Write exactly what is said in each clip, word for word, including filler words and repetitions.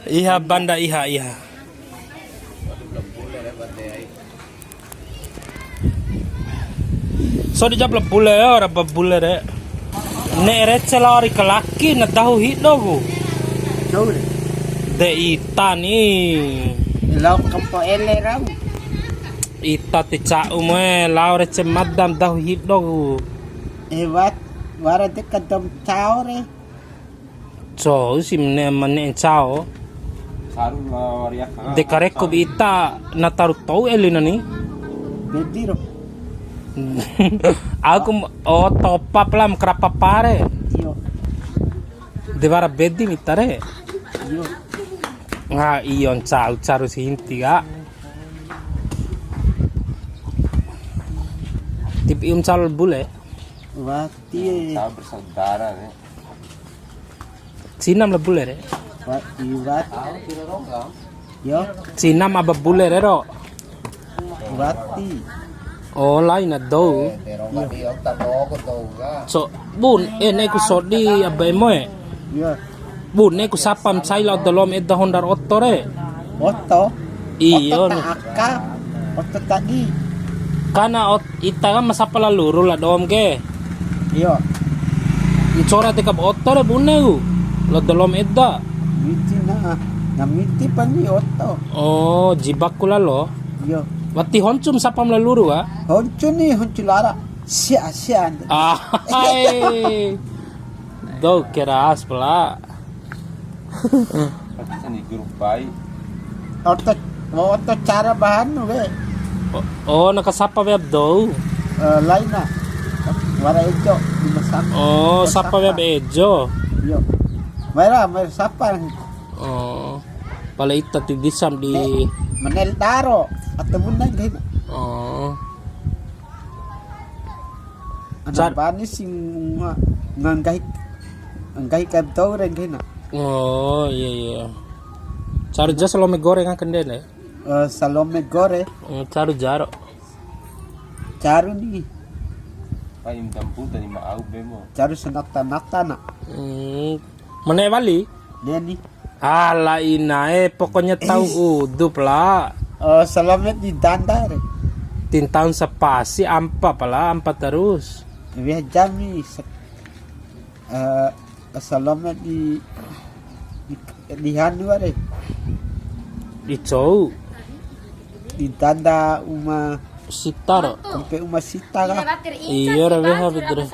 Iha banda iha, iha. So di jap la bule, ora ba bule re. Ne'e rece lao ri kalaki na dahu hido ku. Jauh re. De ita ni. Lao kampo ele rau. Ita ti ca'u moe, lao rece mada na dahu hido ku. Hebat, wara de kadam cao re. Cou si mane, mane ncao. Saru la waria ka. De kareko bi ita na taru tou eli nani. Bedi ro. Aku m-, oh, top up lam kerapa pare. Iyo. De wara bedi mita re. Iyo. Nga iyo ncau caru si inti ka. Tip ium cal bule. Wati. Ncau bersaudara re. Cinam la bule re. Wa-, i wati. Yo. Cinam aba bule re ro. Wati. Oh, laina dou. So, bun, eh, ne'e ku sodi aba emoe. Yo. Bune ku sapam sai lao dalom eda honda ro oto re. Oto? Iyo. Oto ta aka, oto tadi. Kana ot-, ita kan ma sapa la luru la dom ke. Iyo. Ncora deka ba oto re bune ku. Lao dalom eda. Miti na, na miti pani oto. Oh, jibakku lalo. Iyo. Wati honcum sapam la luru ka? Honcu ni, honcu lara. Sia, sia. Ah, hai. Dou keras pala. Sani grup pai. Oto, oto cara bahan we. Oh, oh, na kasapa wea ba dou? Eh, laina. Wara ejo, di masak. Oh, sapa wea ba ejo? Iyo. Mera, mera sapa? Oh. Pala ita ti disam di. Menel daro atau bunda gini. Oh. Ana bani si nga-, nganggahi, nggahi kai tau re nggahi na. Oh, iya, iya. Caru ja salome goreng akande ne. Eh, salome gore. Hmm, caru jaro. Caru ni. Paim tampu tadi ma au bemo. Caru senata-nata na. Hmm. Mane wali? Neni. Ala inae, pokoknya tau udup la. Oh, salome di danda re. Tintaun sapasi ampa pala, ampa terus. Wea jami se-, eh, salome di, di, di hanu re. Di cou. Di danda uma sita ro. Sampai uma sita ka. Iya, ra weha bedre.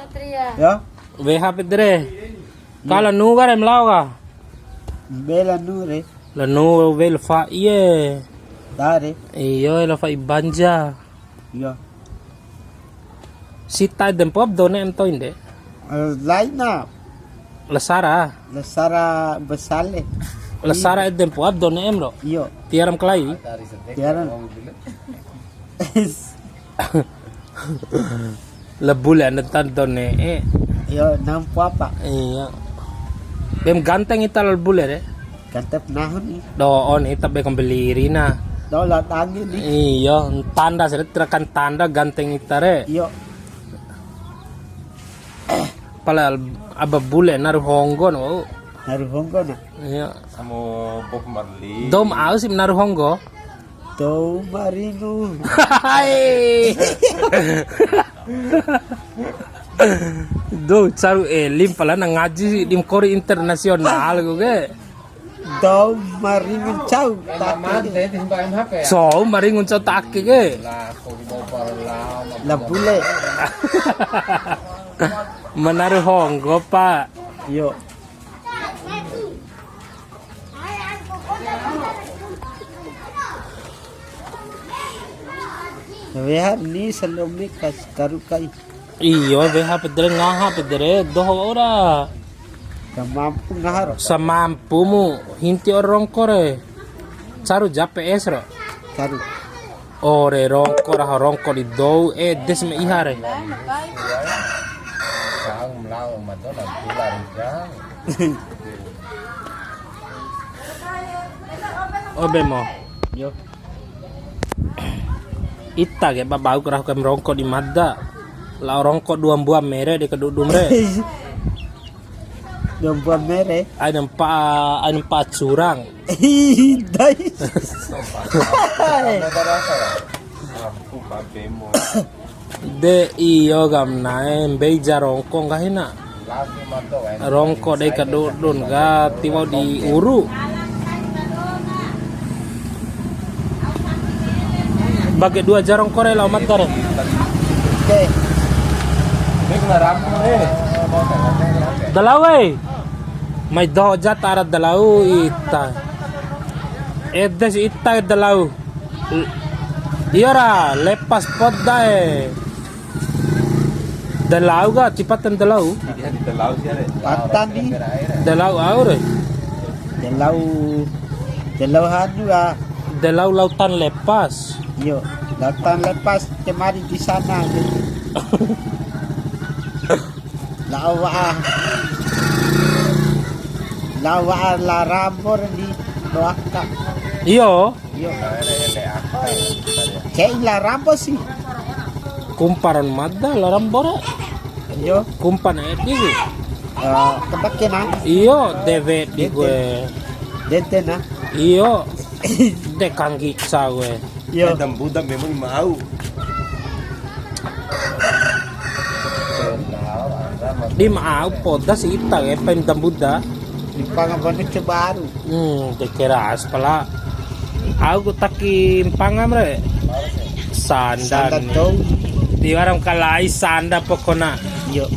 Ya. Weha bedre. Kala nu ka re ma lao ka? Be la nu re. La nu be la fa'i e. Da re. Iyo, la fa'i banja. Iyo. Sita ede mpoa ba dou ne'em to'i nde? Eh, laina. La Sara. La Sara besale. La Sara ede mpoa ba dou ne'em ro? Iyo. Tiwara ma kalai? Tiwara. La bule anda tanto ne'e. Iyo, nampu apa? Iya. Bem ganteng ita la bule re. Ganteng nahu ni. Do on ita be kambeliri na. Do la tangi ni. Iya, tanda seret terakan tanda ganteng ita re. Iyo. Pala aba bule naru honggo no. Naru honggo na. Iya. Samo Bob Marley. Dou ma au si naru honggo. Dou ma ringu. Hai. Dou caru elim pala na ngaji di ma kori internasional ku ke. Dou ma ringu cau ta ake ke. Cou ma ringu cau ta ake ke. La bule. Ma naru honggo, Pak. Yo. Weha ni salome kas karu kai. Iyo, weha pede re, ngaha pede re, doho ora. Samampu ngaha ro. Samampumu, hinti ora rongko re. Caru ja P S ro. Caru. Ore rongko, raho rongko di dou, ede si ma iha re. Kau melau ma dona gula rijang. Obe mo. Yo. Ita ke ba bau raho kaim rongko di mada. Lao rongko dua mbua mere di kadudum re. Yang buat mere. Aina mpa, aina mpa curang. Ih, dai. De iyo gam na'e, mbei ja rongko nggahina. Rongko dei kadodon ka tiwa'u di uru. Bage dua ja rongko re lao mada re. Oke. Dalau e. Mai doho ja ta ara dalau ita. Ede si ita dalau. Iyo ra, lepas poda e. Dalau ka, cipatan dalau. Patan di. Dalau au re. Dalau, dalau hanu ka. Dalau lautan lepas. Iyo, lautan lepas kemari di sana gitu. Lao wa'a. Lao wa'a la Rambo di Loaka. Iyo. Iyo. Cei la Rambo sih. Kumparan mada la Rambo re. Iyo. Kumpan edi sih. Eh, kebake na. Iyo, dewe di gue. Dente na. Iyo. De kanggica gue. Iyo. Eh, dambuda memang mau. Di ma au poda si ita ke pen dambuda. Di panga bone cobaru. Hmm, de keras pala. Au ku taki mpangam re. Sanda. Sanda ni. Dou. Tiwara ma kalai sanda pokona. Iyo.